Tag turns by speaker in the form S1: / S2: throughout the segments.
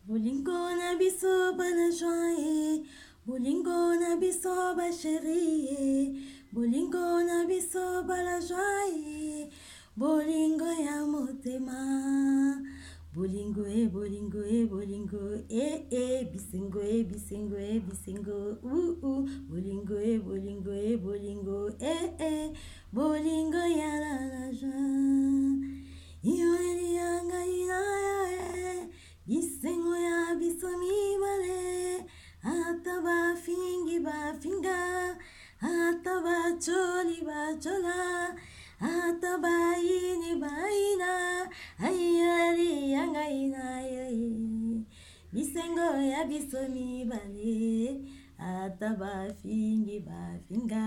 S1: Bolingo na biso bana joie eh. Bolingo na biso ba chérie eh. Bolingo na biso bala joie eh. Bolingo ya motema. Bolingo e bolingo e bolingo e e bisengo e bisengo e bisengo u u bolingo e bolingo e bolingo e e bolingo ya la la joie Iweli ya ngai na yo e bisengo ya biso mibale ata bafingi bafinga ata bacoli bacola ata bayini bayina ayeli ya ngai na yo e bisengo ya biso mibale ata bafingi bafinga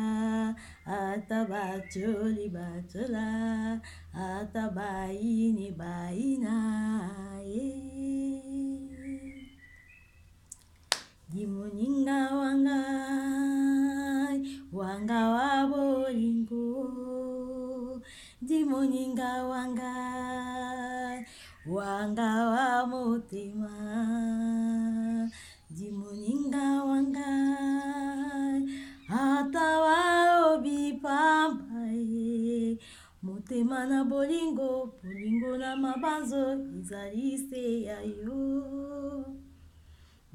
S1: ata bacoli bacola ata bayini bayina ye Dimoninga wanga wanga wa bolingo Dimoninga wanga wanga wa motema Dimoninga wanga ata balobi pamba ye motema na bolingo bolingo na mabanzo ezali se ya yo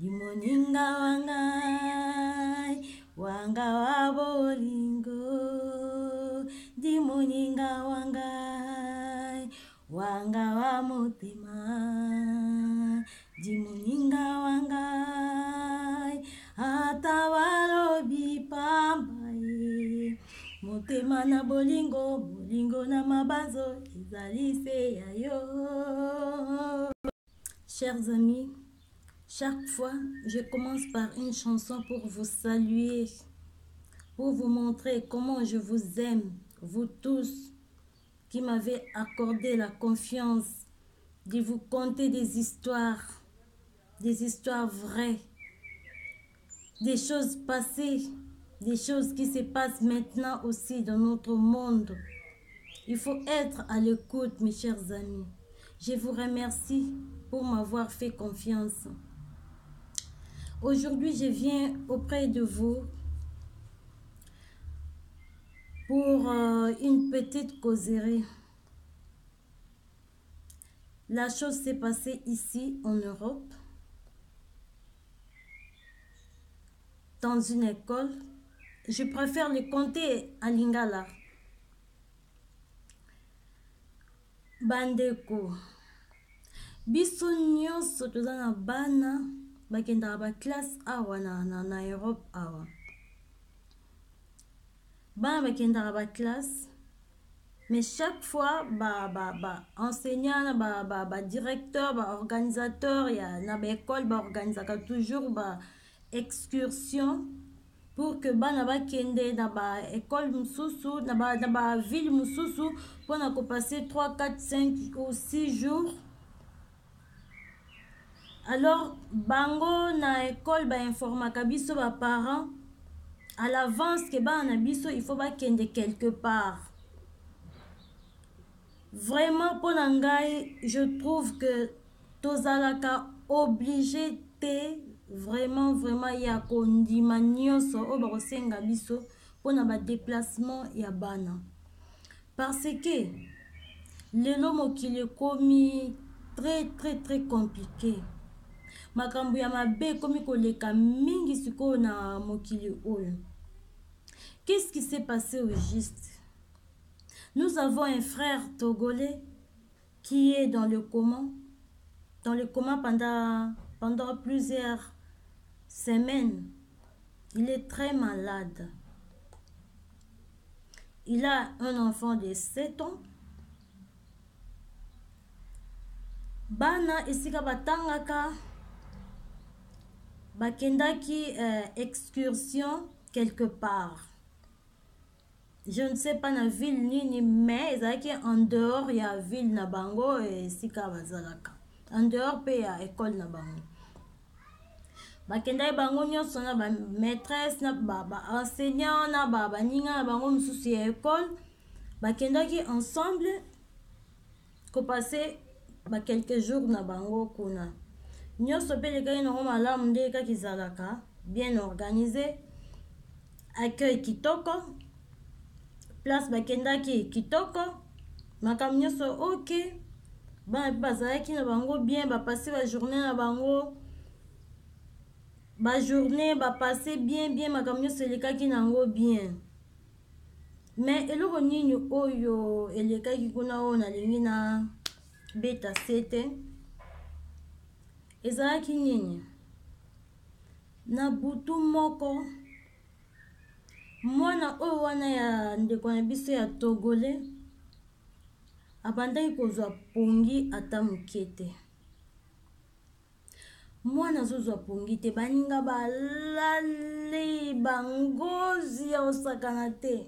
S1: Dimoninga wa ngai wanga wa bolingo Dimoninga wa ngai wanga wa motema Dimoninga wa ngai ata balobi pamba ye motema na bolingo bolingo na mabanzo ezali se ya yo. Chers amis, chaque fois, je commence par une chanson pour vous saluer, pour vous montrer comment je vous aime, vous tous qui m'avez accordé la confiance de vous conter des histoires, des histoires vraies, des choses passées, des choses qui se passent maintenant aussi dans notre monde. Il faut être à l'écoute, mes chers amis. Je vous remercie pour m'avoir fait confiance. Aujourd'hui, je viens auprès de vous pour euh, une petite causerie. La chose s'est passée ici en Europe, dans une école. Je préfère le compter à Lingala. Bandeko, biso nyonso toza na bana bakendaka baklasse awa na, na, na Europe awa. Bana bakendaka baklasse, mais chaque fois ba, ba, ba enseignant na ba, ba, ba directeur ba organisateur ya na baekole baorganisaka toujours ba excursion pour que bana bakende na ba école mosusu na ba, na ba ville mosusu mpona kopase 3 4 5 ou 6 jours. Alors bango na école bainformaka biso baparent à l'avance ke bana na biso il faut bakende quelque part. Vraiment mpo na ngai, je trouve que tozalaka obligé te vraiment vraiment ya kondima nyonso oyo bakosenga biso mpona badéplacement ya bana, parce que lelo mokili ekomi très très très compliqué. Makambo ya mabe ekomi koleka mingi sikoyo na mokili oyo. Qu'est-ce qui s'est passé au juste? Nous avons un frère togolais qui est dans le coma, dans le coma pendant, pendant plusieurs semaines. Il est très malade. Il a un enfant de 7 ans. Bana esika batangaka bakendaki euh, excursion quelque part. Je ne sais pas na ville nini, mais ezalaki en dehors ya ville na bango esika bazalaka, en dehors mpe ya école na bango. Bakendaki bango nyonso na bamaîtresse na baenseignant ba na baninga na bango mosusu ya école. Bakendaki ensemble kopase ba quelques jours na bango kuna. Nyonso mpe elekaki nango malamu ndenge kaka ezalaka, bien organisé, accueil kitoko, place bakendaki kitoko, makambo nyonso ok. Bana mpe bazalaki na bango bien, bapasse ba journée na bango, ba journée bapasse bien bien, makambo nyonso elekaki nango bien. Mais eloko nini oyo elekaki kuna oyo nalingi na beta sete ezalaki nini? Na butu moko mwana oyo wana ya ndeko na biso ya togolais abandaki kozwa pongi ata moke te. Mwana azozwa pongi te, baninga balali bangozi ya kosakana te,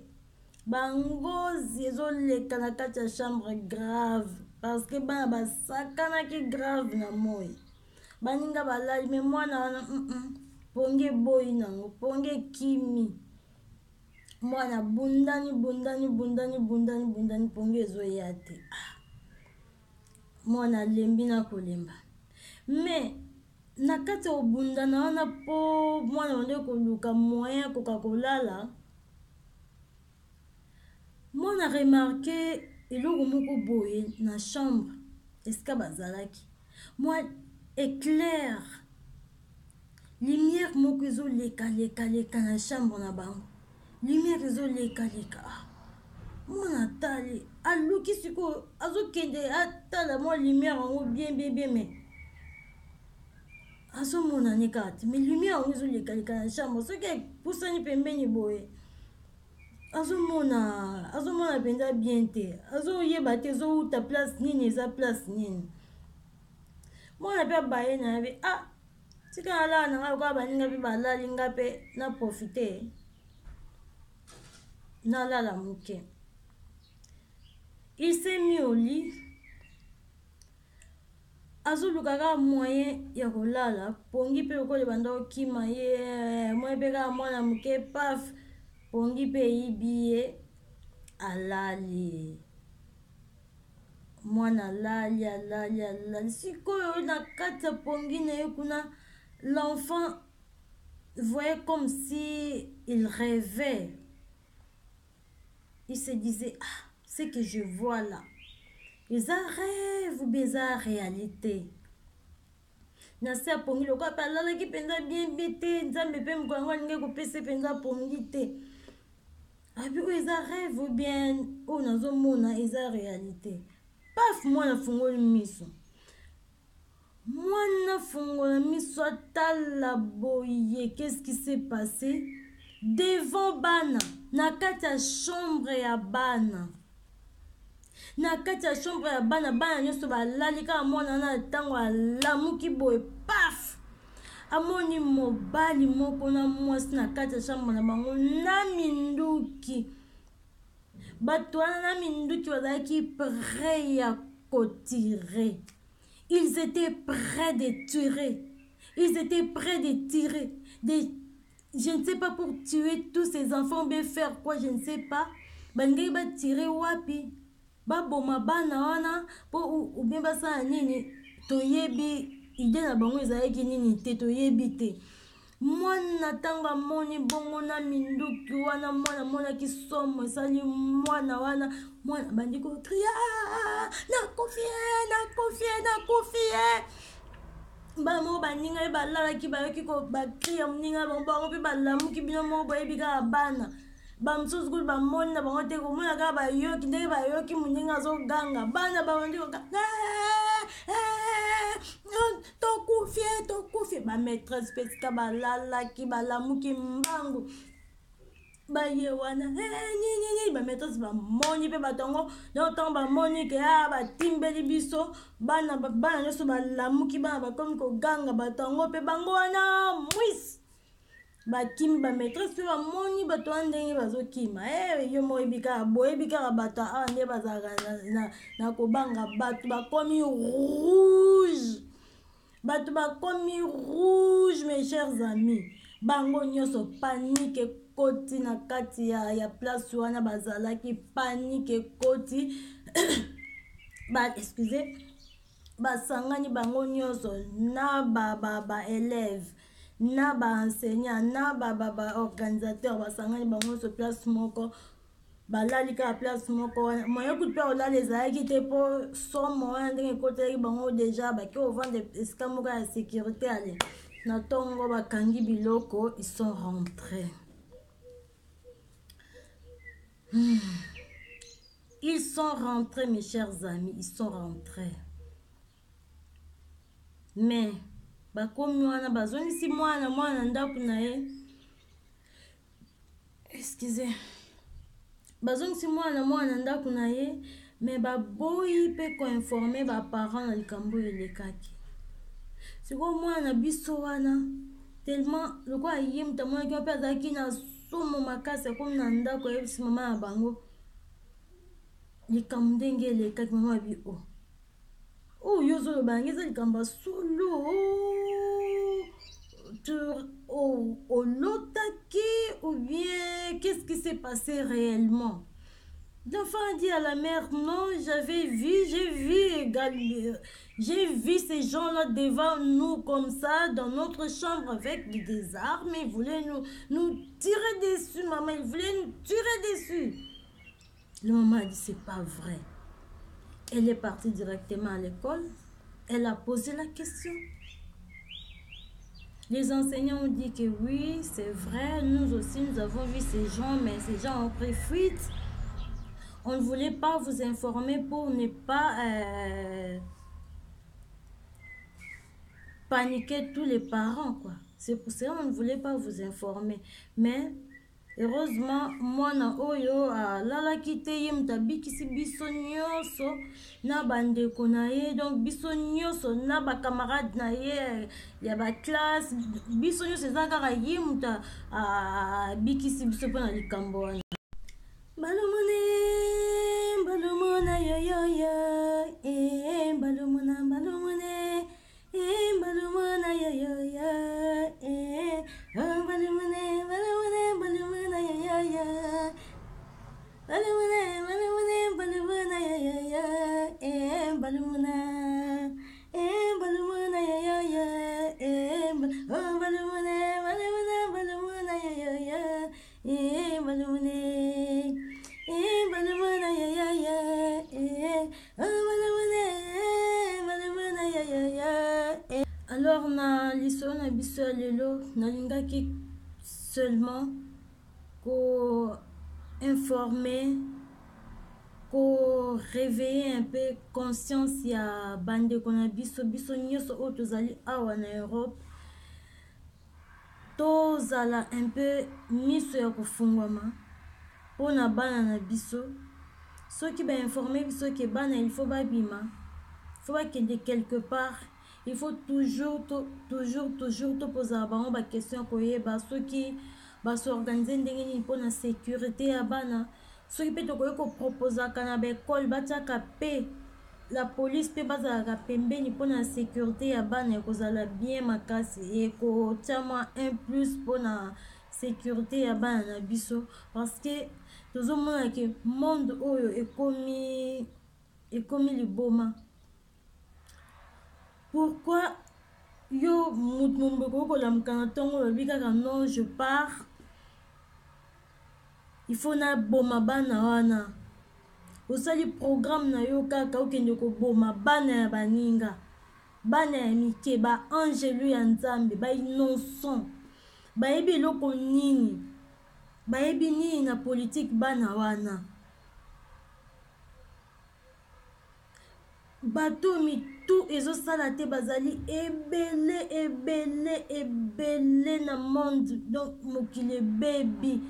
S1: bangozi ezoleka na kati ya chambre grave, parce que bana basakanaki grave na moi, baninga balali me mwana wana pongi eboyi nango, pongi ekimi. Mwana bundani bundani bundani bundani bundani, pongi ezoya te. Ah. Mwana alembi na kolemba. Me na kati ya kobundana wana mpo mwana bande koluka moyen akoka kolala, mwana remarke eloko moko boye na chambre esika bazalaki, mwa éclair, lumière moko ezolekaleka na chambre na bango, lumière ezolekaleka. Ah, mwana atali, aluki sikoyo, azokende atala mwa lumière yango bien bien bien, mais azomona ne kaka te, mais lumière yango ezolekaleka na chambre. Soki epusani pembeni boye, azomona azomona mpenza bien te, azoyeba te ezowuta place nini, eza place nini. Mwana mpe abaye na ye, ah, tika nalala na ngai lokola baninga mpe balali, nga mpe na profite nalala moke. Il s'est mis au lit, azoluka kaka moyen ya kolala, pongi mpe lokola ebanda kokima ye, moyen mpe kaka mwana moke, paf, pongi mpe eyibi ye, alali. Mwana alali alali alali, sikoyo na kati ya pongi na ye kuna, l'enfant voyait comme si il rêvait. Il se disait, ah, ce que je vois là, eza rêve ou bien eza réalité? Na se ya pongi lokola mpe alalaki mpenza bien bien te, nzambe mpe mokolo yango alingi kopesa mpenza pongi te. Abi oyo eza rêve ou bien oyo nazomona eza réalité? Paf, mwana afungoli miso. Mwana fungola miso atala boye, qu'est-ce qui s'est passé? Devant bana, na kati ya chambre ya bana, na kati ya chambre ya bana, bana nyonso balali, kaka mwana wana ntango alamuki boye, paf, amoni mobali moko na mwasi na kati ya chambre na bango na minduki. Bato wana na minduki bazalaki prêt ya kotire. Ils étaient prêts de tirer. Ils étaient prêts de tirer. De, je ne sais pas pour tuer tous ces enfants, bien faire quoi, je ne sais pas. Balingaki batire wapi, baboma bana wana po ou bien basala nini, toyebi ide na bango ezalaki nini te, toyebi te. Mwana ntango amoni bongo na minduki wana, mwana amonaki somo esali mwana wana, mwana abandi kokria, nakufi ye, nakufi ye, nakufi ye. Bana moko baninga ye balalaki, bayoki bakri ya moninga bango, bango mpe balamuki. Bino moko boyebi kaka bana bamosusu kutu bamoni na bango te, komona kaka bayoki ndenge bayoki moninga azoganga, bana babandi koganga, tokufi, tokufi. Bamaîtresse mpe esika balalaki balamuki mbangu, baye wana nini, bamaîtresse bamoni mpe bato yango. Donc ntango bamoni ke a batimbeli biso bana, bana nyonso balamuki, bana bakomi koganga, bato yango mpe bango wana mwisi bakimi. Bamaîtresse mpe bamoni bato wana ndenge bazokima, yo moyebi kaka, boyebi kaka bato awa nde bazalaka na kobanga. Bato bakomi rouge, bato bakomi rouge, mes chers amis. Bango nyonso panique ekoti na kati ya place wana bazalaki, panique ekoti ba, excusez. Basangani bango nyonso na ba ba ba élèves na ba enseignants na ba ba ba organisateurs, basangani bango nyonso place moko, balali kaka place moko wana. Moyen kutu mpe kolala ezalaki te, mpo somo wana ndenge ekotelaki bango déjà, bake kovanda esika moko ya sécurité. Ale, na ntongo bakangi biloko, ils sont rentrés. Ils sont rentrés, mes chers amis, ils sont rentrés. Mais bakomi wana, bazongisi mwana mwana ndako na ye, excusez, bazongisi mwana mwana ndako na ye, mais baboyi mpe koinformer baparent na likambo oyo elekaki. Sikoyo mwana na biso wana, tellement lokola ye moto amonaki mpe azalaki na somo makasi, akomi na ndako, ayebisi mama na bango likambo ndenge elekaki. Mama abi: "O oh, oyo ozoloba yango eza likambo ya solo? Olotaki ou bien qu'est-ce qui s'est passé réellement?" L'enfant a dit à la mère: "Non, j'avais vu, j'ai vu, j'ai vu ces gens-là devant nous comme ça, dans notre chambre avec des armes. Ils voulaient nous tirer dessus, maman, ils voulaient nous tirer dessus." Le maman a dit: "C'est pas vrai." Elle est partie directement à l'école. Elle a posé la question. Les enseignants ont dit que oui, c'est vrai, nous aussi nous avons vu ces gens, mais ces gens ont pris fuite. On ne voulait pas vous informer pour ne pas paniquer tous les parents, quoi. C'est pour ça qu'on ne voulait pas vous informer. Mais heureusement, mwana oyo alalaki te, ye moto abikisi biso nyonso na bandeko na ye, donc biso nyonso na bacamarade na ye ya baclasse, biso nyonso, eza kaka ye moto abikisi biso mpona likambo wana. Balomone, balomona yoyoyo, eh, balomona, balomone, eh, balomona yoyoyo, eh, oh, balomone, balomone, balomona yoyoyo, balomone, balomone, balomona yoyoyo, eh, balomona, eh, balomona yoyoyo, eh, oh, balomone, balomona, balomona yoyoyo, eh, balomone, eh, balomona yoyoyo, eh, oh, balomone, balomona yoyoyo, eh. Alors, na lisolo na biso ya lelo, nalingaki seulement ko-informer, ko-réveiller un peu conscience ya bandeko na biso, biso nyonso oyo tozali awa na Europe, tozala un peu miso ya kofungwama mpona bana na biso. Soki bainformer biso ke bana il faut babima, il faut bakende quelque part, il faut toujours to, toujours, toujours topozala bango baquestion ya koyeba soki bas'organiser ndenge nini mpona sécurité ya bana. Soki mpe tokoki koproposaka na baekole batiaka mpe la police mpe bazalaka pembeni mpona sécurité ya bana, ekozala bien makasi, ekotia mwa un plus mpona sécurité ya bana na biso, parce que tozomona ke monde oyo ekomi liboma. Pourquoi yo moto mombeko okolamuka na ntongo, olobi kaka: "Non, je pars, il faut naboma bana wana"? Osali programme na yo kaka okende koboma bana ya baninga, bana ya mike, baangelu ya Nzambe, bainnocent. Bayebi eloko nini? Bayebi nini na politike, bana wana? Bato mitu ezosala te, bazali ebele, ebele, ebele na monde. Donc mokili ebebi.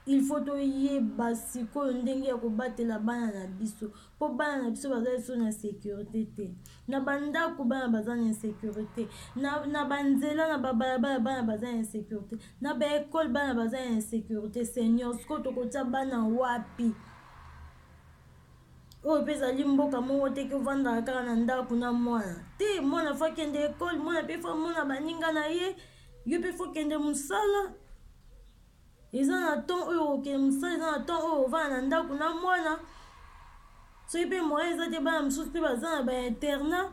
S1: Il faut toyeba sikoyo ndenge ya kobatela bana na biso, mpo bana na biso baza lisusu na sécurité te. Na bandako bana baza na insécurité, na banzela, na babalabala bana baza na insécurité, na baekole bana baza na insécurité. Seigneur, sikoyo tokotia bana wapi? Oyo mpe ezali mboka moko te ke ovandaka kaka na ndako na mwana te. Mwana faut akende ekole, mwana mpe faut amona baninga na ye. Yo mpe faut kende mosala. Eza na temps oyo okende mosala, eza na temps oyo ovanda na ndako na mwana. Soki mpe moyen eza te, bana mosusu mpe baza na bainternat.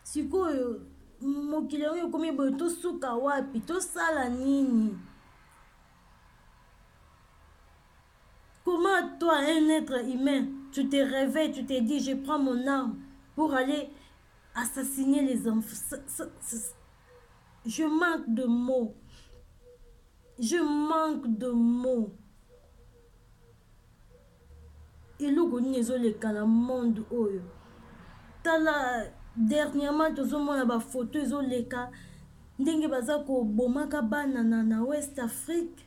S1: Sikoyo mokili yango ekomi boye, tosuka wapi? Tosala nini? Comment toi, un être humain, tu te réveilles, tu te dis, je prends mon arme pour aller assassiner les enfants? Je manque de mots. Je manque de mots. Eloko nini ezoleka na monde oyo? Tala, dernièrement tozomona bafoto ezoleka ndenge baza kobomaka bana na West Afrique.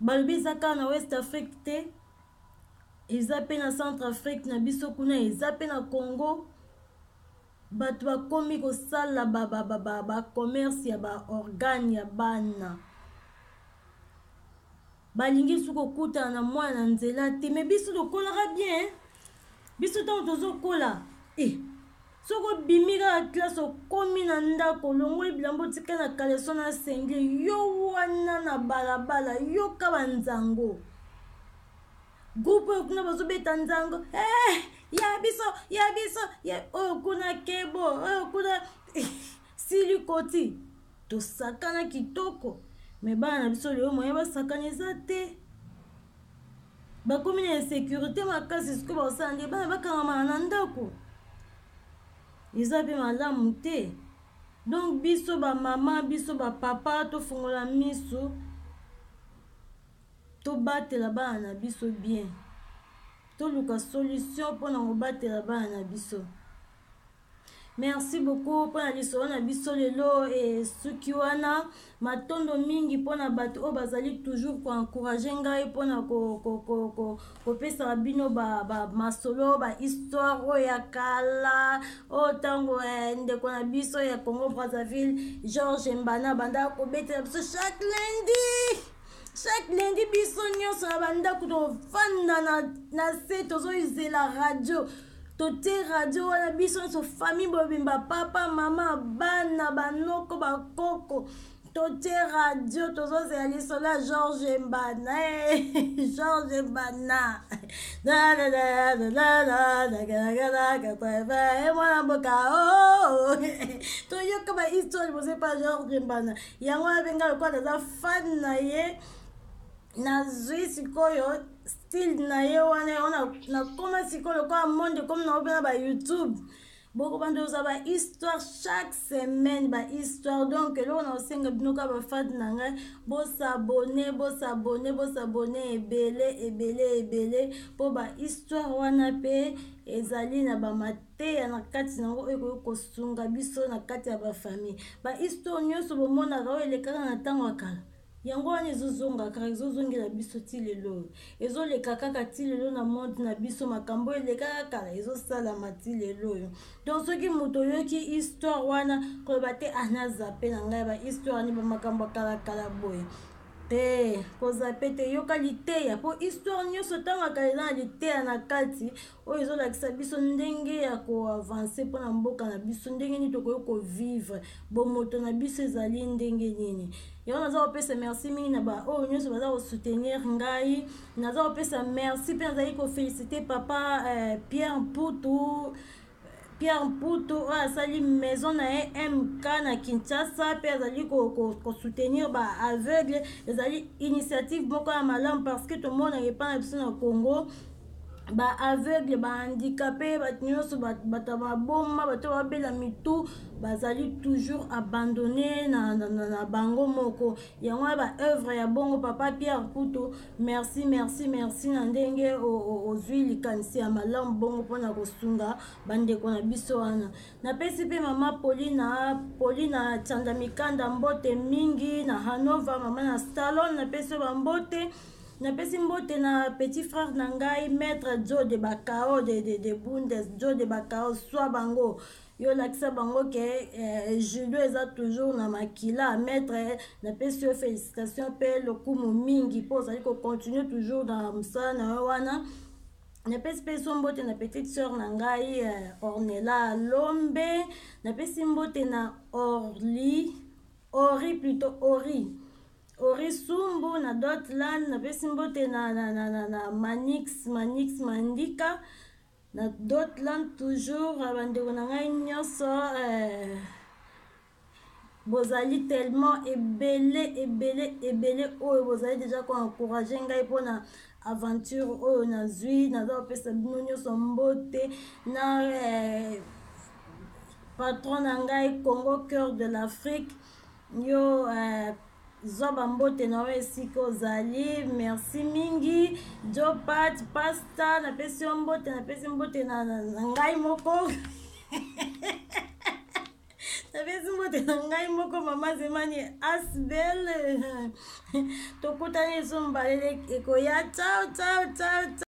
S1: Balobi eza kaka na West Afrique te, eza mpe na Centre Afrique na biso kuna, eza mpe na Congo. Bato bakomi kosala bacommerce ya baorgane ya bana. Balingi su kokutana na mwana na nzela te. Me biso tokolaka bien, biso ntango tozokola, soki obimi kaka classe, okomi na ndako, olongoli bilamba, otika na caleçon na singlet, yo wana na balabala, yoka banzango. Groupe oyo kuna bazobeta nzango, ya biso, ya biso, ya oyo kuna kebo, oyo kuna sili koti. Tosakana kitoko, me bana na biso lelo moyen basakana eza te. Bakomi na insécurité makasi. Sikoyo bakosala nde bana bakangamaka na ndako, eza mpe malamu te. Donc biso bamama, biso bapapa, tofungola miso, tobatela bana na biso bien, toluka solution mpona kobatela bana na biso. Merci beaucoup mpona lisolo na biso lelo esuki wana. Matondo mingi mpona bato oyo bazali toujours koencourager ngai mpona kopesaka bino masolo, bahistoire oyo ya kala, oyo ntango ndeko na biso ya Congo Brazzaville, George Mbana, bandaka kobetela biso chaque lundi. Chaque lundi, biso nyonso na bandako tovanda na se, tozozela radio. Totie radio wana, biso nyonso, famille bobimba, papa, mama, bana, banoko, bakoko, totie radio, tozozela lisolo ya George Mbana. George Mbana, mwana mboka, toyoka bahistoire liboso epa George Mbana. Yango wana mpe ngai lokola naza fan na ye, nazwi sikoyo style na ye wana. Yango nakoma sikoyo lokola monde ekomi nango mpe na baYouTube, bokobanda kozwa bahistoire chaque semaine, bahistoire. Donc eloko na kosenga bino kaka, bafans na ngai, bos'abonner, bos'abonner, bos'abonner ebele, ebele, ebele, mpo bahistoire wana mpe ezali na bamateya na kati nango oyo ekoki kosunga biso na kati ya bafamille. Bahistoire nyonso bomonaka oyo elekaka na ntango ya kala, yango wana ezozonga kaka, ezozongela biso ti lelo oyo, ezoleka kaka ti lelo na monde na biso. Makambo elekaka kala ezosalama ti lelo oyo. Donc soki moto oyoki histoire wana, koloba te: "Ah, nazape na ngai bahistoire ni bamakambo ya kalakala boye." Te, kozape te, yoka liteya, mpo histoire nyonso ntango ya kala eza na liteya na kati oyo ezolakisa biso ndenge ya koavancer mpona mboka na biso, ndenge nini tokoki kovivre, bomoto na biso ezali ndenge nini. Yango naza kopesa merci mingi na baoyo nyonso baza kosoutenir ngai. Naza kopesa merci mpe nazali koféliciter papa Pierre Mputu, Pierre Mputu oyo asali maison na ye MK na Kinshasa mpe azali kosoutenir baaveugle. Ezali initiative moko ya malamu, parce que tomonaka epai na biso na Congo, baaveugle, bahandicapé, bato nyonso, bato ya maboma, bato babela mitu, bazali toujours abandonné na bango moko. Yango wana baœuvre ya bongo, papa Pierre Mputu, merci, merci, merci na ndenge ozwi likanisi ya malamu bongo mpona kosunga bandeko na biso wana. Napesi mpe mama Paulina, Paulina Tsanda Mikanda, mbote mingi na Hanover, mama na Stallone, napesi yo bambote. Napesi mbote na petit frère na ngai, maître Joe de Bakao de Bundes, Joe de Bakao, swa bango, yo olakisa bango ke judo eza toujours na makila. Maître, napesi yo félicitation mpe lokumu mingi mpo ozali kocontinuer toujours na mosala na yo wana. Napesi mpe so mbote na petite sœur na ngai, Ornela Lombe. Napesi mbote na Orli, Ori plutôt, Ori, Ori Sumbu na Dotland. Napesi mbote na Manix, Manix Mandika. Na Dotland toujours bandeko na ngai nyonso eh, bozali tellement ebele ebele ebele oyo bozali deja ko encourager ngai mpona aventure oyo nazwi. Naza kopesa bino nyonso mbote na patron na ngai, Congo Cœur de l'Afrique. Yo zwa bambote na yo esika ozali. Merci mingi, Jopat Pasta, napesi yo mbote, napesi mbote na ngai moko, napesi mbote na ngai moko, Mama Zemani Asbel. Tokutani lisusu mbalele ekoya. Ciao, ciao, ciao.